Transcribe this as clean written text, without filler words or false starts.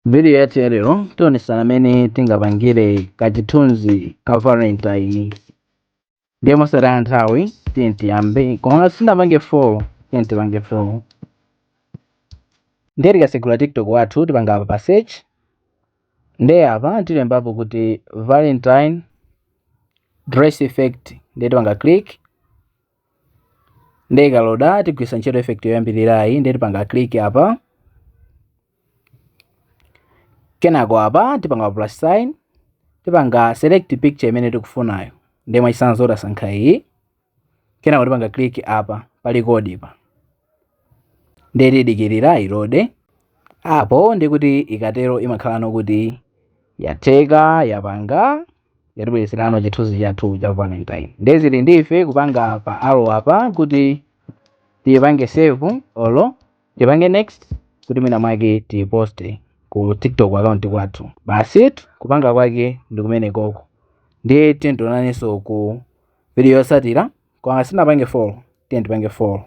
Video yathu ya lero tionesana mmene tingapangire kachithunzi ka Valentine. Ndiye mosataya nthawi, tiye tiyambe. Koma sinapange follow, tiye tipange follow. Ndiye tikasegula TikTok wathu, tipanga apa pa search. Ndiye apa tilembapo kuti "Valentine dress effect". Ndiye tipanga click. Ndiye ikaloda, tigwisa ntchito effect yoyambirirayi. Ndiye tipanga click apa. Kenako apa tipanga plus sign, tipanga select picture imene tikufunayo. Ndiye mwachitsanzo tasankha iyi. Kenako tipanga click apa pali code pa. Ndiye tidikirira ilode. Apo ndikuti ikatero imakhala kuti yatheka, yapanga, yatibweretserano chithunzi chathu cha Valentine. Ndiye zili ndife kupanga pa arrow apa kuti tipange save olo tipange next, kuti mwina mwake tiposte ku TikTok account kwathu. Basi, kupanga kwake ndi kumene koko. Ndiye tiye tionanenso ku video yotsatira. Koma sinapange follow, tiye tipange follow.